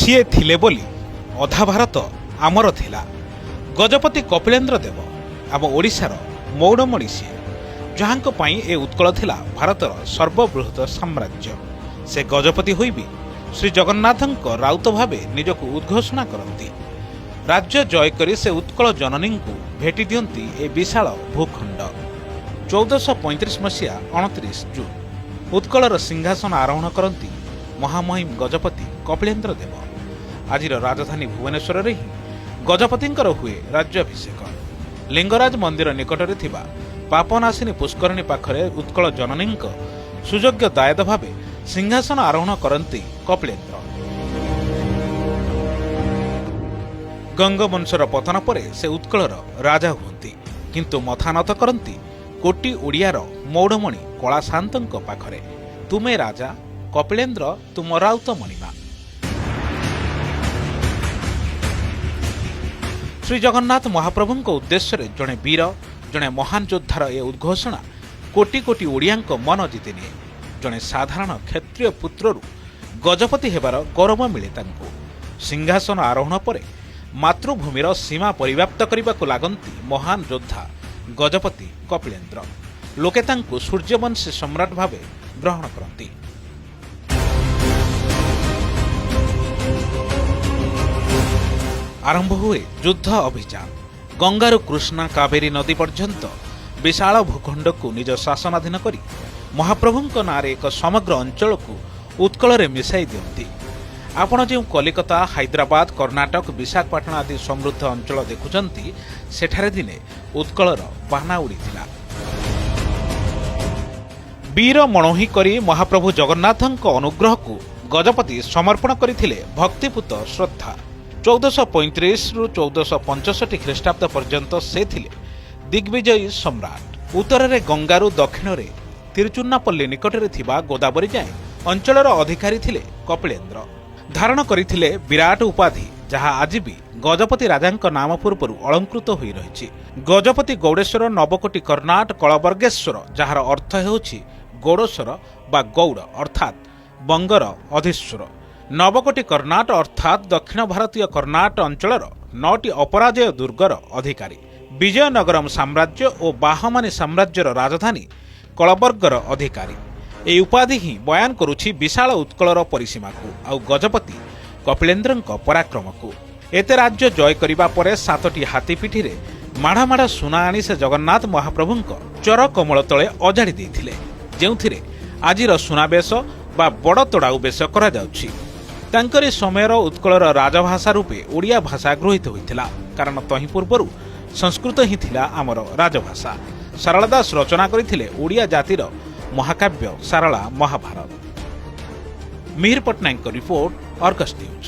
ସିଏ ଥିଲେ ବୋଲି ଅଧା ଭାରତ ଆମର ଥିଲା। ଗଜପତି କପିଳେନ୍ଦ୍ର ଦେବ ଆମ ଓଡ଼ିଶାର ମଉଡ଼ମଣି ସିଏ, ଯାହାଙ୍କ ପାଇଁ ଏ ଉତ୍କଳ ଥିଲା ଭାରତର ସର୍ବବୃହତ ସାମ୍ରାଜ୍ୟ। ସେ ଗଜପତି ହୋଇ ବି ଶ୍ରୀ ଜଗନ୍ନାଥଙ୍କ ରାଉତ ଭାବେ ନିଜକୁ ଉଦ୍ଘୋଷଣା କରନ୍ତି। ରାଜ୍ୟ ଜୟ କରି ସେ ଉତ୍କଳ ଜନନୀଙ୍କୁ ଭେଟି ଦିଅନ୍ତି ଏ ବିଶାଳ ଭୂଖଣ୍ଡ। 1435 ମସିହା 29 ଜୁନ୍ ଉତ୍କଳର ସିଂହାସନ ଆରୋହଣ କରନ୍ତି ମହାମହିମ ଗଜପତି କପିଳେନ୍ଦ୍ର ଦେବ। ଆଜିର ରାଜଧାନୀ ଭୁବନେଶ୍ୱରରେ ହିଁ ଗଜପତିଙ୍କର ହୁଏ ରାଜ୍ୟାଭିଷେକ। ଲିଙ୍ଗରାଜ ମନ୍ଦିର ନିକଟରେ ଥିବା ପାପନାଶିନୀ ପୁଷ୍କରିଣୀ ପାଖରେ ଉତ୍କଳ ଜନନୀଙ୍କ ସୁଯୋଗ୍ୟ ଦାୟଦ ଭାବେ ସିଂହାସନ ଆରୋହଣ କରନ୍ତି କପିଳେନ୍ଦ୍ର। ଗଙ୍ଗବଂଶର ପତନ ପରେ ସେ ଉତ୍କଳର ରାଜା ହୁଅନ୍ତି, କିନ୍ତୁ ମଥାନତ କରନ୍ତି କୋଟି ଓଡ଼ିଆର ମଉଡ଼ମଣି କଳାସାନ୍ତଙ୍କ ପାଖରେ। ତୁମେ ରାଜା କପିଳେନ୍ଦ୍ର, ତୁମ ରାଉତ ମଣିମା। ଶ୍ରୀ ଜଗନ୍ନାଥ ମହାପ୍ରଭୁଙ୍କ ଉଦ୍ଦେଶ୍ୟରେ ଜଣେ ବୀର, ଜଣେ ମହାନ ଯୋଦ୍ଧାର ଏ ଉଦ୍ଘୋଷଣା କୋଟି କୋଟି ଓଡ଼ିଆଙ୍କ ମନ ଜିତିନିଏ। ଜଣେ ସାଧାରଣ କ୍ଷତ୍ରିୟ ପୁତ୍ରରୁ ଗଜପତି ହେବାର ଗୌରବ ମିଳେ ତାଙ୍କୁ। ସିଂହାସନ ଆରୋହଣ ପରେ ମାତୃଭୂମିର ସୀମା ପରିବ୍ୟାପ୍ତ କରିବାକୁ ଲାଗନ୍ତି ମହାନ ଯୋଦ୍ଧା ଗଜପତି କପିଳେନ୍ଦ୍ର। ଲୋକେ ତାଙ୍କୁ ସୂର୍ଯ୍ୟବଂଶୀ ସମ୍ରାଟ ଭାବେ ଗ୍ରହଣ କରନ୍ତି। ଆରମ୍ଭ ହୁଏ ଯୁଦ୍ଧ ଅଭିଯାନ। ଗଙ୍ଗାରୁ କୃଷ୍ଣା କାବେରୀ ନଦୀ ପର୍ଯ୍ୟନ୍ତ ବିଶାଳ ଭୂଖଣ୍ଡକୁ ନିଜ ଶାସନାଧୀନ କରି ମହାପ୍ରଭୁଙ୍କ ନାଁରେ ଏକ ସମଗ୍ର ଅଞ୍ଚଳକୁ ଉତ୍କଳରେ ମିଶାଇ ଦିଅନ୍ତି। ଆପଣ ଯେଉଁ କଲିକତା, ହାଇଦ୍ରାବାଦ, କର୍ଣ୍ଣାଟକ, ବିଶାଖାପାଟଣା ଆଦି ସମୃଦ୍ଧ ଅଞ୍ଚଳ ଦେଖୁଛନ୍ତି, ସେଠାରେ ଦିନେ ଉତ୍କଳର ବାନା ଉଡ଼ିଥିଲା। ବୀର ମଣୋହି କରି ମହାପ୍ରଭୁ ଜଗନ୍ନାଥଙ୍କ ଅନୁଗ୍ରହକୁ ଗଜପତି ସମର୍ପଣ କରିଥିଲେ ଭକ୍ତିପୂତ ଶ୍ରଦ୍ଧା। 1435ରୁ 1465 ଖ୍ରୀଷ୍ଟାବ୍ଦ ପର୍ଯ୍ୟନ୍ତ ସେ ଥିଲେ ଦିଗ୍ବିଜୟୀ ସମ୍ରାଟ। ଉତ୍ତରରେ ଗଙ୍ଗାରୁ ଦକ୍ଷିଣରେ ତିରୁଚୁନାପଲ୍ଲୀ ନିକଟରେ ଥିବା ଗୋଦାବରୀ ଯାଏଁ ଅଞ୍ଚଳର ଅଧିକାରୀ ଥିଲେ କପିଳେନ୍ଦ୍ର। ଧାରଣ କରିଥିଲେ ବିରାଟ ଉପାଧି, ଯାହା ଆଜି ବି ଗଜପତି ରାଜାଙ୍କ ନାମ ପୂର୍ବରୁ ଅଳଙ୍କୃତ ହୋଇ ରହିଛି, ଗଜପତି ଗୌଡ଼େଶ୍ୱର ନବକୋଟି କର୍ଣ୍ଣାଟ କଳବର୍ଗେଶ୍ୱର, ଯାହାର ଅର୍ଥ ହେଉଛି ଗୌଡ଼େଶ୍ୱର ବା ଗୌଡ଼, ଅର୍ଥାତ୍ ବଙ୍ଗର ଅଧୀଶ୍ୱର। ନବକୋଟି କର୍ଣ୍ଣାଟ ଅର୍ଥାତ୍ ଦକ୍ଷିଣ ଭାରତୀୟ କର୍ଣ୍ଣାଟ ଅଞ୍ଚଳର ନଅଟି ଅପରାଜୟ ଦୁର୍ଗର ଅଧିକାରୀ, ବିଜୟନଗରମ ସାମ୍ରାଜ୍ୟ ଓ ବାହମାନୀ ସାମ୍ରାଜ୍ୟର ରାଜଧାନୀ କଳବର୍ଗର ଅଧିକାରୀ। ଏହି ଉପାଧି ହିଁ ବୟାନ କରୁଛି ବିଶାଳ ଉତ୍କଳର ପରିସୀମାକୁ ଆଉ ଗଜପତି କପିଳେନ୍ଦ୍ରଙ୍କ ପରାକ୍ରମକୁ। ଏତେ ରାଜ୍ୟ ଜୟ କରିବା ପରେ ସାତଟି ହାତୀ ପିଠିରେ ମାଢ଼ ମାଢ଼ ସୁନା ଆଣି ସେ ଜଗନ୍ନାଥ ମହାପ୍ରଭୁଙ୍କ ଚର କମଳ ତଳେ ଅଜାଡ଼ି ଦେଇଥିଲେ, ଯେଉଁଥିରେ ଆଜିର ସୁନାବେଶ ବା ବଡ଼ ତଡ଼ାଉ ବେଶ କରାଯାଉଛି। ତାଙ୍କରି ସମୟର ଉତ୍କଳର ରାଜଭାଷା ରୂପେ ଓଡ଼ିଆ ଭାଷା ଗୃହୀତ ହୋଇଥିଲା, କାରଣ ତହିଁ ପୂର୍ବରୁ ସଂସ୍କୃତ ହିଁ ଥିଲା ଆମର ରାଜଭାଷା। ସାରଳା ଦାସ ରଚନା କରିଥିଲେ ଓଡ଼ିଆ ଜାତିର ମହାକାବ୍ୟ ସାରଳା ମହାଭାରତ। ମିହିର ପଟ୍ଟନାୟକଙ୍କ ରିପୋର୍ଟ, ଅର୍ଗସ୍ ନ୍ୟୁଜ୍।